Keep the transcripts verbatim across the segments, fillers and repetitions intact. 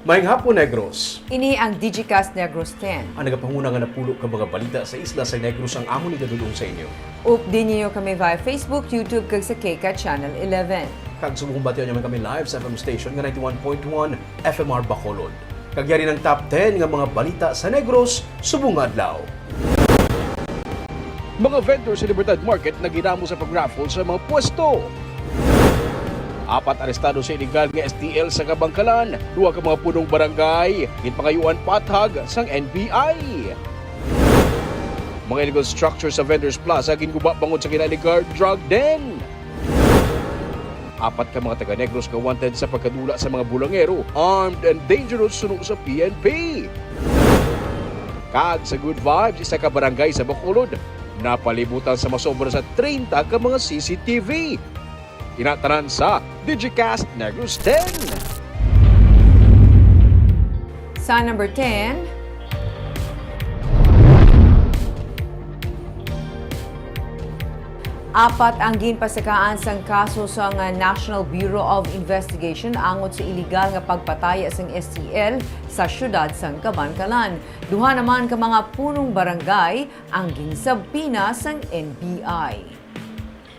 Maayong hapon, Negros. Ini ang Digicast Negros ten. Ang nagapanguna nga napulo ka mga balita sa isla sa Negros ang amon igadul-ong sa inyo. Updi ninyo kami via Facebook, YouTube, kag sa K CAT Channel eleven. Kag subong batian nyo man kami live sa F M station nga ninety-one point one F M R Bacolod. Kag yari ang top ten nga mga balita sa Negros subong nga adlaw. Mga vendor sa Libertad Market naghinamo sa pag-raffle sa mga pwesto. Apat arestado sa illegal nga S T L sa Kabangkalan, duha ka mga punong barangay, ginpangayuan pathag sang N B I. Mga illegal structure sa Vendors Plaza ginguba bangod sa kinailegal drug den. Apat ka mga taga-Negros nga wanted sa pagkadula sa mga bulangero, armed and dangerous suno sa P N P. Kag sa Good Vibes, isa ka barangay sa Bacolod, napalibutan sa masobra sa treinta ka mga C C T V. Ina tanan sa Digicast Negros ten. Sa number ten, apat ang ginpasakaan sang kaso sang National Bureau of Investigation angot sa iligal nga pagpataya sang S T L sa siyudad sang Kabankalan. Duha naman ka mga punong barangay ang ginsabpina sang N B I.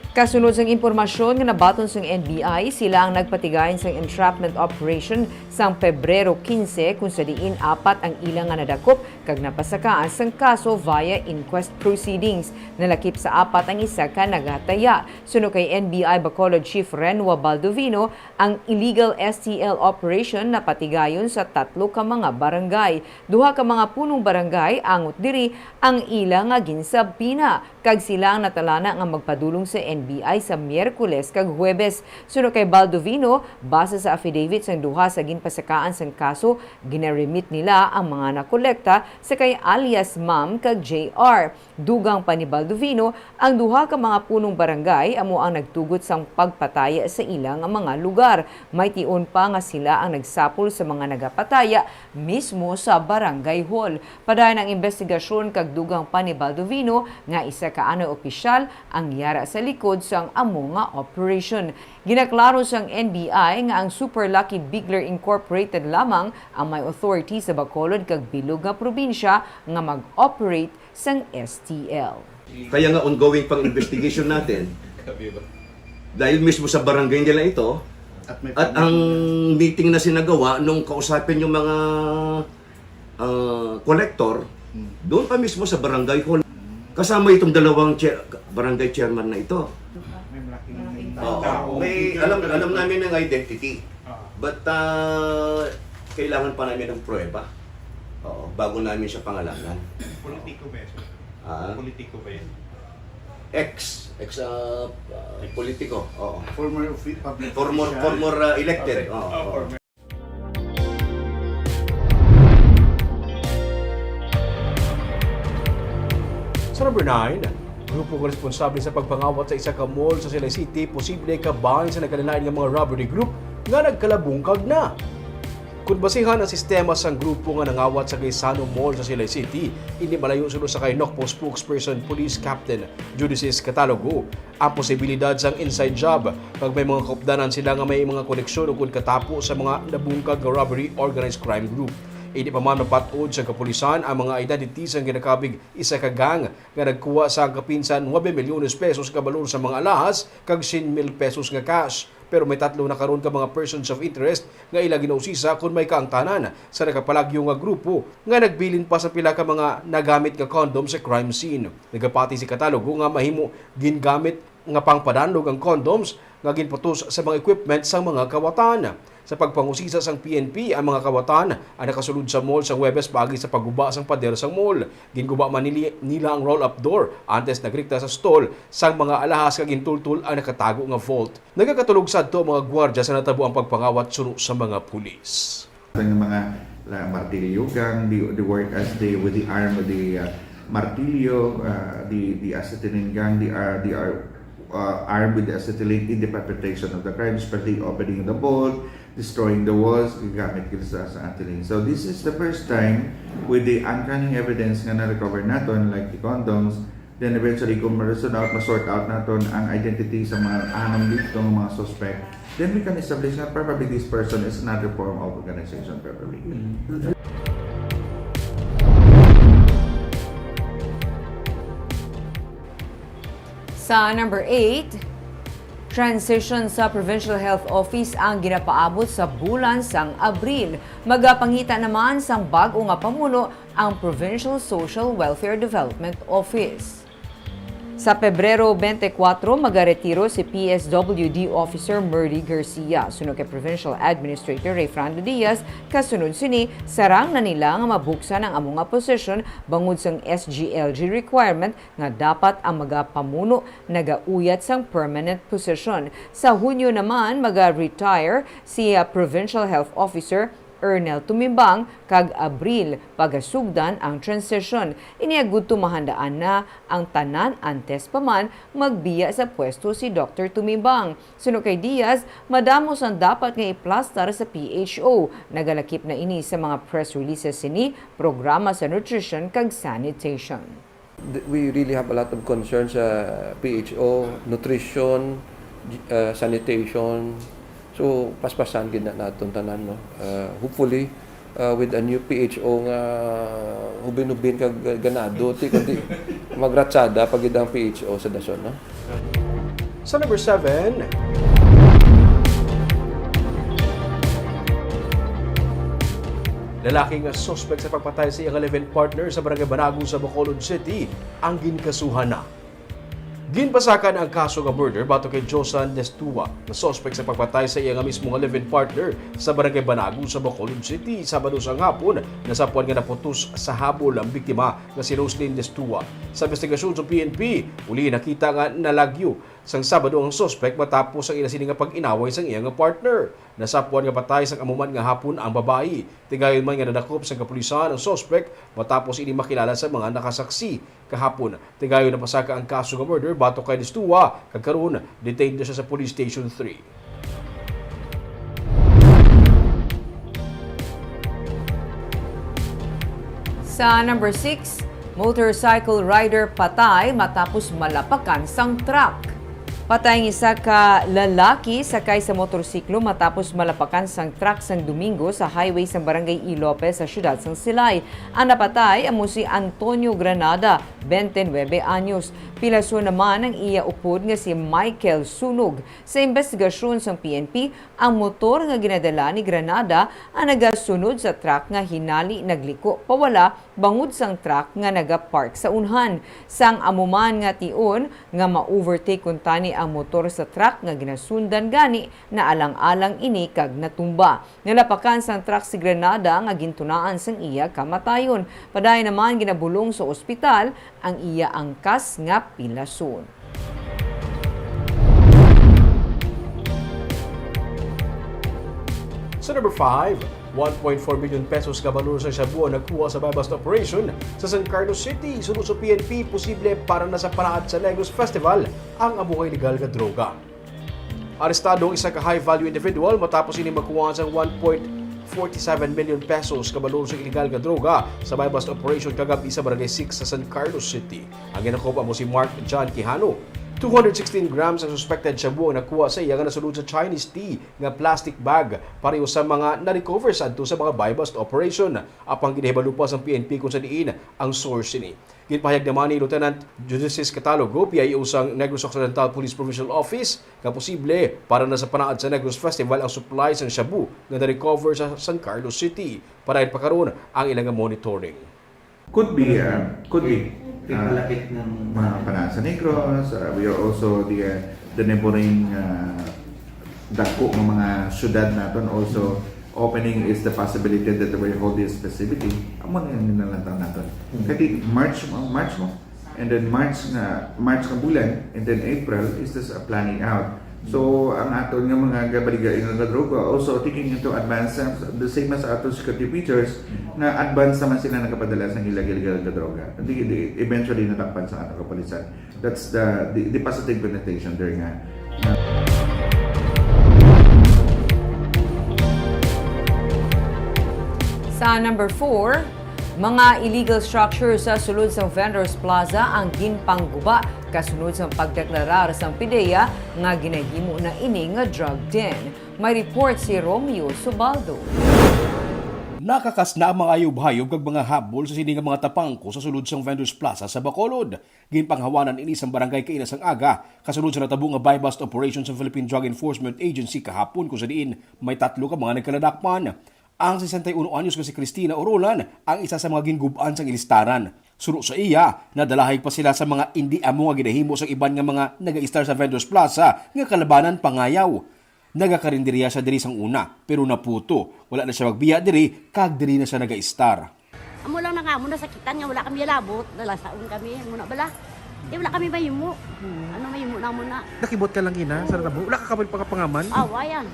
Kasunod sang impormasyon nga nabaton sang N B I, sila ang nagpatigayon sang entrapment operation sang Pebrero quince, kung sa diin apat ang ila nga nadakop kag napasakaan sang kaso via inquest proceedings. Nalakip sa apat ang isa ka nagataya. Suno kay N B I Bacolod Chief Renwa Baldovino, ang illegal S T L operation napatigayon sa tatlo ka mga barangay. Duha ka mga punong barangay angot diri ang ila nga ginsabpina. Kag sila ang natalana nga magpadulong sa N B I sa Miyerkules kag Huwebes. Suno kay Baldovino, base sa affidavit sang duha sa ginpasakaan sang kaso, ginaremit nila ang mga nakolekta sa kay alias Ma'am kag J R. Dugang pa ni Baldovino, ang duha ka mga punong barangay amo ang nagtugot sang pagpataya sa ila nga mga lugar. May tion pa nga sila ang nagsapol sa mga nagapataya mismo sa barangay hall. Padayon ang imbestigasyon kag dugang pa ni Baldovino nga isa ka anay opisyal ang yara sa likod sang amo nga operation. Ginaklaro sang N B I nga ang Super Lucky Bigler Incorporated lamang ang may authority sa Bacolod kag bilog nga probinsya nga mag-operate sang S T L. Kaya nga ongoing pang investigation natin dahil mismo sa barangay nila ito at, at ang meeting na sinagawa nung kausapin yung mga ah, collector, hmm, doon pa mismo sa barangay hall. Kasama itong dalawang chair, barangay chairman na ito. May malaking Oo. May, alam, alam namin ang identity. Ah. But ah, kailangan pa namin ng pruweba. Oo, bago namin siya pangalanan. Politiko ba yan, sir? Ah? Politiko ba yan? Ex, ex ah, ah, politiko. Oo. Former offi- public Former official. Former ah, elected. Okay. Oo, Ah, oo. former. Sa number nine, grupo nga responsable sa pagpangawat sa isa ka mall sa Silay City posible kabahin sa nagkalain-lain nga mga robbery group nga nagkalabungkag na. Kon basihan ang sistema sang grupo nga nangawat sa Gaisano Mall sa Silay City, indi malayo suno sa kay Nocpo spokesperson Police Captain Judices Catalogo. Ang posibilidad sang inside job, kag may mga kaupdanan sila nga may mga koneksyon ukon katapo sa mga nabungkag nga robbery organized crime group. Indi pa man mapat-od sa kapulisan ang mga identity sang ginakabig isa ka gang nga nagkuha sa kapin sa nuebe milyones pesos ka balor sa mga alahas kag syen mil pesos nga cash. Pero may tatlo na karon ka mga persons of interest nga ila ginausisa kon may kaangtanan sa nakapalagyo nga grupo nga nagbilin pa sa pila ka mga nagamit nga condom sa crime scene. Nagapati si Catalogo nga mahimo gingamit nga pangpadanlog ang condoms nga ginputos sa mga equipment sang mga kawatan. Sa pagpangusisa sang P N P, ang mga kawatan ang nakasulod sa mall sa Huwebes paagi sa pagguba sang pader sang mall. Ginguba man nili-, nila ang roll-up door antes nagrikta sa stall sang mga alahas kag gintultol ang nakatago nga vault. Nagakatulog sadto ang mga gwardya sa natabo ang pagpangawat suno sa mga pulis. Ang mga la, martilyo gang, they, they work as they, with the arm, with the uh, martilyo, uh, the, the acetylene gang, they are, they are uh, armed with the acetylene in the perpetration of the crime, especially opening the vault, destroying the walls, gamit kita sa, sa acetylene. So this is the first time with the uncanny evidence nga na-recover naton, like the condoms, then eventually kung ma-result out, ma-sort out naton ang identity sa mga anom dito ng mga suspect. Then we can establish na probably this person is another form of organization, probably. Sa number eight, transition sa Provincial Health Office ang ginapaabot sa bulan sang Abril. Magapangita naman sang bag-o nga pamuno ang Provincial Social Welfare Development Office. Sa Pebrero twenty-four, magaretiro si P S W D Officer Murdy Garcia. Suno kay Provincial Administrator Rayfrando Diaz, kasunod sini, sarang na nila nga mabuksan ang amo nga posisyon bangod sang S G L G requirement nga dapat ang magapamuno nagauyat sang permanent position. Sa Hunyo naman, maga-retire si, ah, Provincial Health Officer Ernel Tumimbang, kag Abril pagasugdan ang transition. Ini agud to mahandaan na ang tanan antes pa man magbiya sa pwesto si Doktor Tumimbang. Suno kay Diaz, madamo sang dapat nga iplastar sa P H O. Nagalakip na ini sa mga press releases sini, programa sa nutrition kag sanitation. Th- We really have a lot of concerns sa P H O, nutrition, j- uh, sanitation. So, paspasan gid na naton tanan, no? Uh, hopefully, uh, with a new P H O nga hubin-hubin kag ganado, ti kundi magratsada pa gid ang P H O sa dason, no? Sa number seven, lalaki nga suspek sa pagpatay sa iyang live-in partner sa Barangay Banago sa Bacolod City ang ginkasuhan na. Ginpasakan ang kaso nga murder batok kay Josan Destua, nga suspek sa pagpatay sa iya nga mismo nga live-in partner sa Barangay Banago sa Bacolod City. Sabado sang hapon, nasapuan nga naputos sa habol ang biktima nga si Roslyn Destua. Sa investigasyon sa P N P, uli nakita nga nalagyo sang Sabado ang suspek matapos ang ila sini nga pag-inaway sang iya nga partner. Nasapuan nga patay sang amo man nga hapon ang babayi. Tigayon man nga nadakop sang kapulisan ang suspek matapos ini makilala sa mga nakasaksi. Kahapon, tigayon napasaka ang kaso nga murder batok kay Destua, kag karon detained na siya sa Police Station three. Sa number six, motorcycle rider patay matapos malapakan sang truck. Patay ang isa ka lalaki sakay sa motorsiklo matapos malapakan sang truck sang Domingo sa highway sang Barangay E. Lopez sa siyudad sang Silay. Ang napatay amo si Antonio Granada, twenty-nine anyos. Pilason naman ang iya upod nga si Michael Sunog. Sa investigasyon sang P N P, ang motor nga ginadala ni Granada ang nagasunod sa truck nga hinali nagliko pawala bangod sang truck nga nagapark sa unhan. Sang amo man nga tion nga ma-overtake kuntani ang motor sa truck nga ginasundan gani, naalang-alang ini kag natumba. Nalapakan sang truck si Granada nga gintunaan sang iya kamatayon. Padayon naman ginabulong sa ospital ang iya angkas nga pilason. Sa number five, one point four million pesos ka balor sa shabu ang nakuha sa buy-bust operation sa San Carlos City. Suno sa P N P, posible para na sa panaad sa Negros Festival ang amo nga iligal nga droga. Arestado ang isa ka high-value individual matapos ini makuha sang one point forty seven million pesos ka balor sa iligal nga droga sa buy-bust operation kagab-i sa Barangay six sa San Carlos City. Ang ginakop amo si Mark John Quijano. Two hundred sixteen grams ang suspected shabu ang nakuha sa iya nga nasulod sa Chinese tea nga plastic bag, pareho sa mga na-recover sadto sa mga buy-bust operation. Apang ginahibalo pa sang P N P kung sa diin ang source sini. Ginpahayag naman ni Lieutenant Judices Catalogo, P I O sang Negros Occidental Police Provincial Office, nga posible para na sa panaad sa Negros Festival ang supply sang shabu nga na-recover sa San Carlos City. Padayon pa karon ang ila nga monitoring. Could be, uh, could be. May palapit ng Mga panahon sa Negros, uh, we are also the, uh, the neighboring, uh, dagko nga mga syudad naton also opening is the possibility that we hold this festivity. Amo na yung nilalantang naton. Kati March mo, March mo, and then March nga, March nga bulan, and then April is just, uh, planning out. So, ang aton nga mga gabaliga nga droga also taking into advance, uh, the same as aton security features, na advance naman sila nagapadala sa illegal nga droga. Hindi, hindi, eventually natakpan sa aton kapulisan. That's the, the, the positive connotation there nga. Sa number four, Mga illegal structure sa sulod sang Vendors Plaza ang ginpangguba kasunod sang pagdeklarar sang PDEA nga ginahimo na ini nga drug den. May report si Romeo Subaldo. Nakakasna ang mga hayop-hayop kag mga habol sa sini nga mga tapangko sa sulod sang Vendors Plaza sa Bacolod. Ginpanghawanan ini sang barangay kaina sang aga, kasunod sa natabo nga buy-bust operation sa Philippine Drug Enforcement Agency kahapon, kung sa diin may tatlo ka mga nagkaladakpan. Ang sesenta y uno anyos nga si Cristina Orolan ang isa sa mga gingub-an sang ilistaran. Suno sa iya, nadalahig pa sila sa mga indi amo nga ginahimo sang iban nga mga nagaistar sa Vendors Plaza nga kalabanan pangayaw. Nagakarinderya siya diri sang una, pero naputo. Wala na siya magbiya diri, kag diri na siya nagaistar. Amo lang na nga, amo nasakitan nga wala kami labot, nalasaon kami, amo na bala. Di wala kami mahimo. Ano mahimo na mo na? Nakibot ka lang gina sa natabo? Wala ka kabay pangapangaman? Awa yan.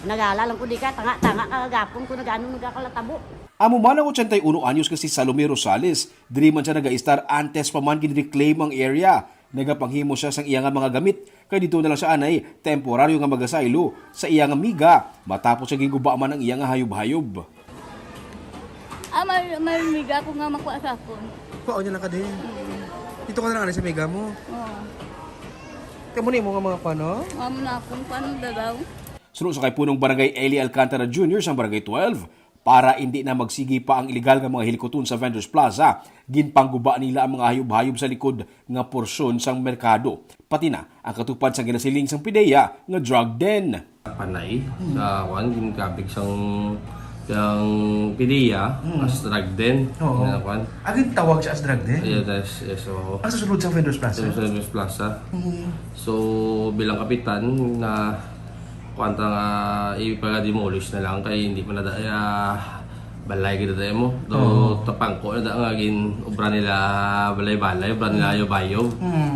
Nagala lang ko di ka, tanga-tanga ka gapon ko nagano nagakalatabo. Amo man ang ochenta y uno anyos nga si Salome Rosales, diri man siya nagaistar antes pa man ginreclaim ang area. Nagapanghimo siya sang iya nga mga gamit, kay didto na lang siya anay temporaryo nga magasaylo sa iya nga miga matapos nga ginguba man ang iya nga hayub-hayub. Ah, may, may miga ko nga makuha sa akon. Kuha niya lang ka din. Dito ka na lang anay sa miga mo. Oo. Kamo ni mo nga mga pano? Amo na akong pano dalaw. Suno sa kay Punong Barangay Eli Alcantara Junior sang Barangay twelve, para indi na magsigi pa ang iligal nga mga hilikuton sa Vendors Plaza, ginpangguba nila ang mga hayub-hayub sa likod nga porsyon sang merkado, pati na ang katupad sang ginasiling sang PDEA nga drug den. Panay sa kwan, ginkabig sang, sang PDEA as drug den. Oo. Nga kwan. Ah, gintawag siya as drug den? Yes, yes, oo. Ang sa sulod sang Vendors Plaza? Sa Vendors Plaza. Mm. So, bilang kapitan na kwan ta nga ipaga-demolish na lang kay hindi man na da-, ah, balay kita tayo mo. Do, oo, tapangko na da nga gin-obra nila balay-balay, obra nila, mm, bayo-bayo. Mm.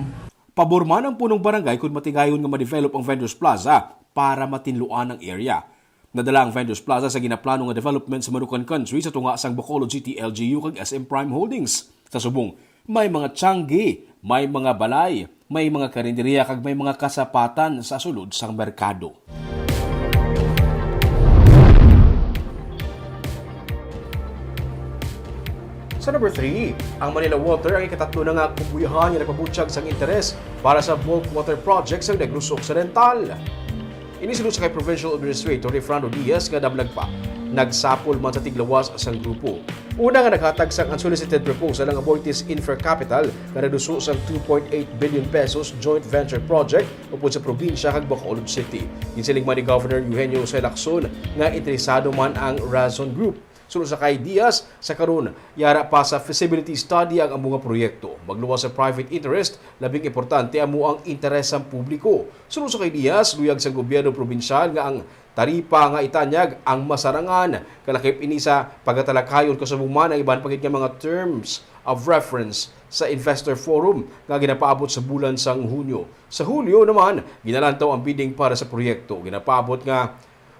Pabor man ang punong barangay kon matigayon nga ma-develop ang Vendors Plaza para matinluan ang area. Nadala ang Vendors Plaza sa ginaplano nga development sa Manukan Country sa tunga sang Bacolod City L G U kag S M Prime Holdings. Sa subong, may mga tiangge, may mga balay, may mga karinderya kag may mga kasapatan sa sulod sang merkado. Sa number three, ang Manila Water ang ikatatlo na nga kumbuyahan nga nagpabutyag sang interes para sa bulk water project sa Negros Occidental. Ini suno sa kay Provincial Administrator Refrando Diaz nga damlag pa, nagsapol man sa tiglawas sang grupo. Una nga naghatag sang unsolicited proposal ang Aboitiz Infra Capital nga nagduso sang two point eight billion pesos joint venture project upod sa probinsya kag Bacolod City. Ginsiling man ni Governor Eugenio Jose Lacson nga interesado man ang Razon Group. Suno sa kay Diaz, sa karon, yara pa sa feasibility study ang amo nga proyekto. Magluwas sa private interest, labing importante amo ang interes sang publiko. Suno sa kay Diaz, luyag sang gobyerno probinsyal nga ang taripa nga itanyag ang masarangan. Kalakip ini sa pagatalakayon, kasubong man ang iban pa gid nga mga terms of reference sa Investor Forum nga ginapaabot sa bulan sang Hunyo. Sa Hulyo naman, ginalantaw ang bidding para sa proyekto. Ginapaabot nga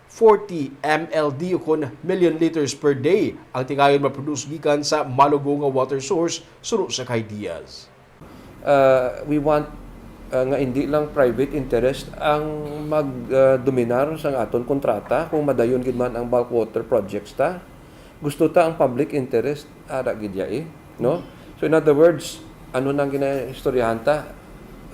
forty M L D ukon million liters per day ang tigayon maproduce gikan sa malugo nga water source, suno sa kay Diaz. Uh, we want, uh, nga hindi lang private interest ang mag, uh, dominar sang aton kontrata kung madayon gid man ang bulk water projects ta. Gusto ta ang public interest, ara gid ya, eh, no? So, in other words, ano nang ginaistoryahan ta?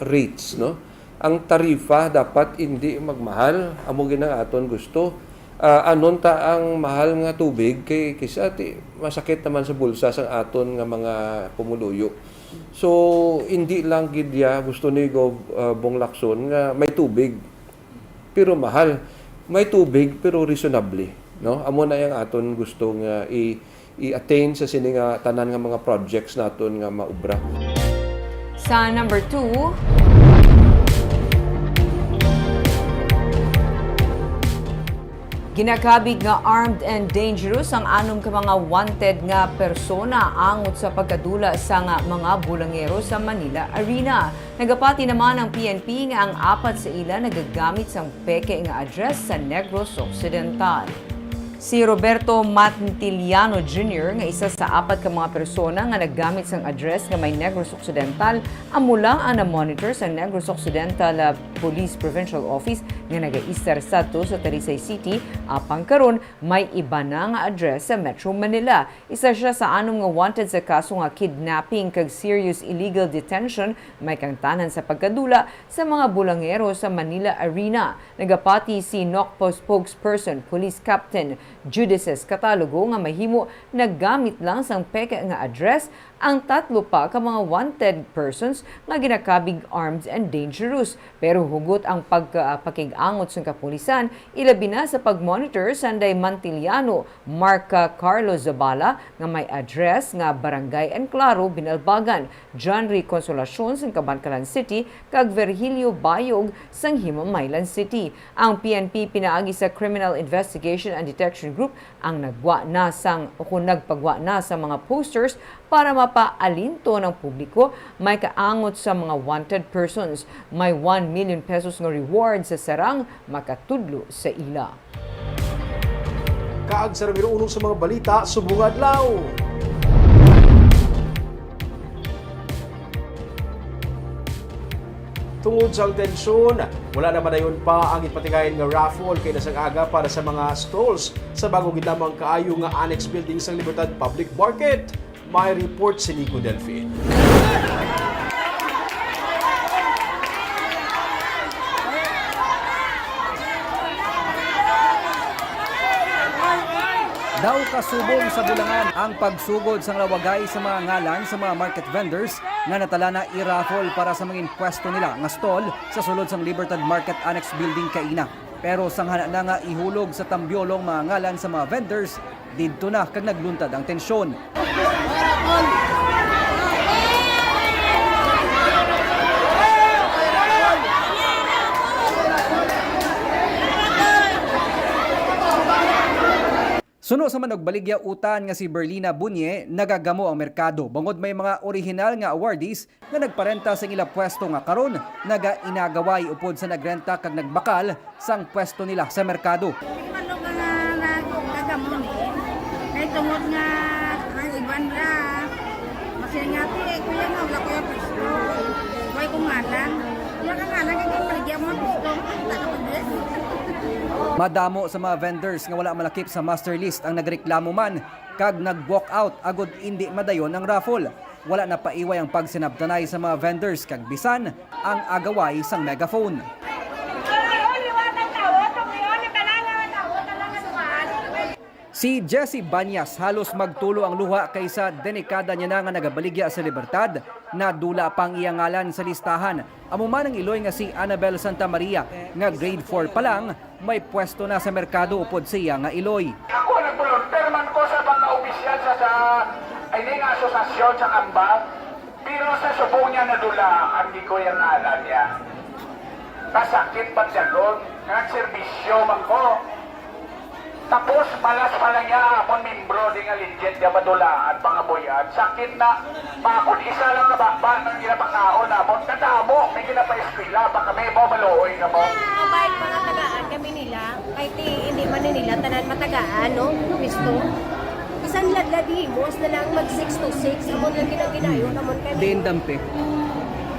Rates, no? Ang tarifa dapat hindi magmahal, amo gid ang aton gusto. Ah, anon ta ang mahal nga tubig kay kisa ti masakit naman sa bulsa sang aton nga mga pumuluyo. So, hindi lang gid ya gusto ni Gov, ah, Bong Lacson nga may tubig, pero mahal. May tubig, pero reasonably, no? Amo na yang aton gusto nga i-, i-attain sa sini nga tanan nga mga projects naton nga maubra. Sa number two, ginakabig nga armed and dangerous ang anom ka mga wanted nga persona angot sa pagkadula sang mga bulangero sa Manila Arena. Nagapati naman ang P N P nga ang apat sa ila nagagamit sang peke nga address sa Negros Occidental. Si Roberto Mantiliano Junior nga isa sa apat ka mga persona nga naggamit sang address nga may Negros Occidental, amo lang ang na-monitor sa Negros Occidental, ah, Police Provincial Office nga nagaistar sadto sa Talisay City, apang karon may iba na nga address sa Metro Manila. Isa siya sa anom nga wanted sa kaso nga kidnapping kag serious illegal detention, may kaangtanan sa pagkadula sa mga bulangero sa Manila Arena. Nagapati si NOCPO spokesperson, Police Captain Judices Catalogo, nga mahimo naggamit lang sang peke nga address ang tatlo pa ka mga wanted persons nga ginakabig armed and dangerous. Pero hugot ang pagka-, pakig-angot sang kapulisan, ilabi na sa pag-monitor sanday Mantiliano, Marca Carlos Zabala, nga may address nga Barangay Enclaro, Binalbagan, John Ray Consolacion sang Kabankalan City, kag Virgilio Bayog sang Himamaylan City. Ang P N P pinaagi sa Criminal Investigation and Detection Group ang nagwa na sang, o kung nagpagwa na sa mga posters para mapaalinton ang publiko, may kaangot sa mga wanted persons. May one million pesos nga reward sa sarang makatudlo sa ila. Kag sa numero uno sa mga balita subong adlaw. Tungod sa tensyon, wala na madayon pa ang ipatigayon nga raffle kay nasang aga para sa mga stalls sa bago gid lamang kaayo nga annex building sang Libertad Public Market. May report si Nico Delfin. Daw kasubong sa bulangan ang pagsugod sang lawagay sa mga ngalan sa mga market vendors nga natala na i-raffle para sa mga pwesto nila nga stall sa sulod sang Libertad Market Annex Building kaina. Pero sang hana na nga ihulog sa tambyolong mga ngalan sa mga vendors, didto na kag nagluntad ang tensyon. Suno sa manugbaligya utan nga si Berlina Bunye, nagagamo ang merkado bangod may mga orihinal nga awardees nga nagparenta sang ila pwesto nga karon nagainagaway upod sa nagrenta kag nagbakal sang pwesto nila sa merkado. Ano ka nga nag-, nagamo ni? Kay tungod nga ang iban ra, masingati, eh, kuya nga, wala kuya pwesto. Wala ko ngalan. Wala ka ngalan, kay kung maligya mo ang pwesto, kita ka pa din. Madamo sa mga vendors nga wala malakip sa master list ang nagreklamo man kag nag-walk out agod indi madayon ang raffle. Wala na paiway ang pagsinabtanay sa mga vendors kag bisan ang agaway sang megaphone. Si Jessie Banyas halos magtulo ang luha kay sa denikada niya na nga nagabaligya sa Libertad, nadula pa ang iya ngalan sa listahan. Amo man ang iloy nga si Annabel Santa Maria, nga grade four pa lang, may pwesto na sa merkado upod sa iya nga iloy. Ako nagbolunteer man ko sa mga opisyal sa, sa, ay, ini nga asosasyon sa Kambal, pero sa subong niya nadulaan gid ko ang ngalan niya. Kasakit pagdagon, nagserbisyo man ko. Tapos, malas pa lang niya, amon membro di nga legit niya madulaan, mga buyan. Sakit na, bakod isa lang ka baba nang ginapakaon namon. Kadamo, may ginapaeskwela, baka may mo maluoy ka mo. Mabait mga tagaan kami nila, kay ti, hindi man ni nila tanan matagaan, no? Gusto. Bisan ladlad himos na lang mag six to six, amo lang ginaginayon, amon kami. Diin dampi.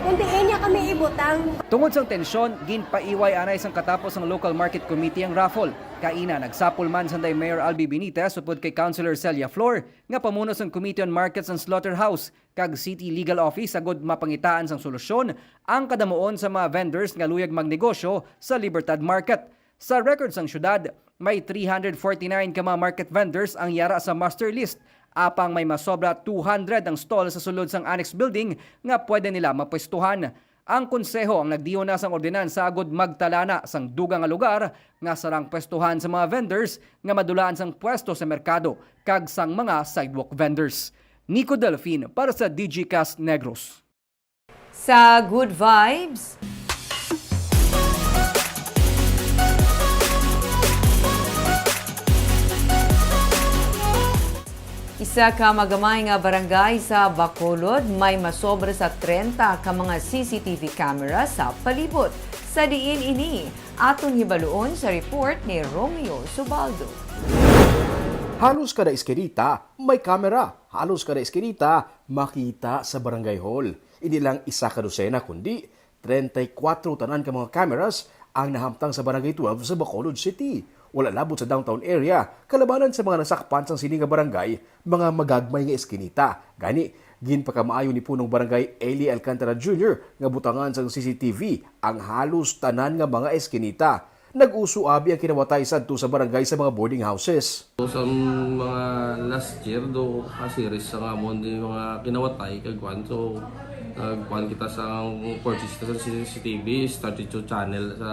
Kung diin niya kami ibutang. Tungod sang tensyon, ginpaiway anay sang katapos sang Local Market Committee ang raffle. Kaina, nagsapol man sanday Mayor Albi Benitez upod kay Councilor Celia Flor nga pamuno sang Committee on Markets and Slaughterhouse kag City Legal Office agud mapangitaan sang solusyon ang kadamuon sa mga vendors nga luyag magnegosyo sa Libertad Market. Sa record sang syudad, may three hundred forty-nine ka mga market vendors ang yara sa master list, apang may masobra two hundred ang stall sa sulod sang annex building nga pwede nila mapwestuhan. Ang konseho ang nagdiyon na sang ordinansa agud magtala na sang dugang nga lugar nga sarang pwestuhan sa mga vendors nga madulaan sang pwesto sa merkado kag sang mga sidewalk vendors. Nico Delfin para sa Digicast Negros. Sa Good Vibes. Isa ka magamay nga barangay sa Bacolod may masobra sa trenta ka mga C C T V camera sa palibot. Sa diin ini? Aton hibaluon sa report ni Romeo Subaldo. Halos kada eskinita may kamera. Halos kada eskinita makita sa barangay hall. Hindi lang isa ka dosena, kundi treinta y cuatro tanan ka mga cameras ang nahamtang sa Barangay twelve sa Bacolod City. Wala labot sa downtown area, kalabanan sa mga nasakpan sang sini nga barangay, mga magagmay nga eskinita. Gani, ginpakamaayo ni Punong Barangay Eli Alcantara Junior nga butangan sang C C T V ang halos tanan nga mga eskinita. Nag-uso abi ang kinawatay sadto sa barangay sa mga boarding houses. So, sa mga last year, do ka series sa nga amon di mga kinawatay kag kwan. So, nagkuan kita sa purchase kita sa C C T V, is thirty-two channel sa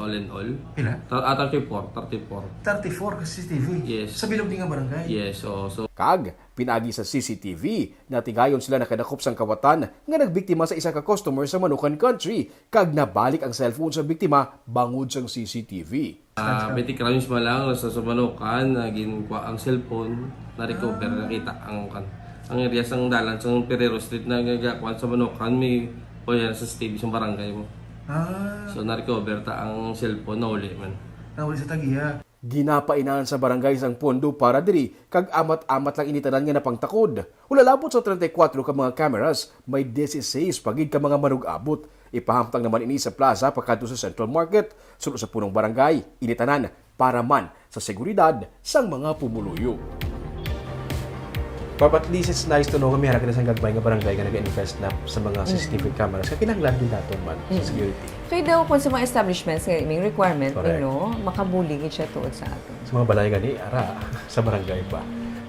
all in all. Pila? Ta- ah, thirty-four, thirty-four. Thirty-four ka C C T V? Yes. Sa bilog ni nga barangay? Yes, oo. So, Kag, pinagi sa C C T V, natigayon sila nakadakop sang kawatan nga nagbiktima sa isa ka customer sa Manukan Country, kag nabalik ang cellphone sa biktima bangod sang C C T V. Ah, petty crimes man lang sa, sa Manukan, na ginkuha ang cellphone, na-recover, nakita ang kan. Ang area sang dalan sang Ferrero Street na gagakuan sa Manukan, may kuya sa C C T V sa barangay mo. Ah. So, na-recover ta ang cellphone, nauli man. Nauli sa tagiya. Ginapainahan sa barangay sang pondo para diri, kag amat-amat lang ini tanan nga napangtakod. Wala labot sa treinta y cuatro ka mga cameras, may dieciséis pa gid ka mga manug-abot. Ipahamtang naman ini sa plaza pakadto sa Central Market, suno sa punong barangay. Ini tanan para man sa seguridad sang mga pumuluyo. But at least it's nice to know nga may harap kita sa gagmay nga barangay nga nag-invest na sa mga Mm. C C T V cameras. Kaya kinahanglan din nato man sa Mm. security. Kay daw, kung sa mga establishments nga may requirement, Correct. no, makabulig gid siya tuod sa aton. Sa mga balay gani, ara, sa barangay pa.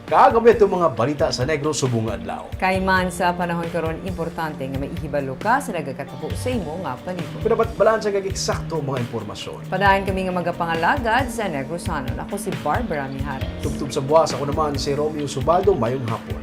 Kag kami itong mga balita sa Negros subong nga adlaw. Kay man sa panahon karon, importante nga may ihibalo ka sa nagakatabo sa imo nga palibot. Kung dapat balanse kag eksakto ang mga impormasyon. Padayon kami nga magapangalagad sa Negrosanon. Ako si Barbara Mijares. Tubtob sa buwas, ako naman si Romeo Subaldo. Mayong hapon.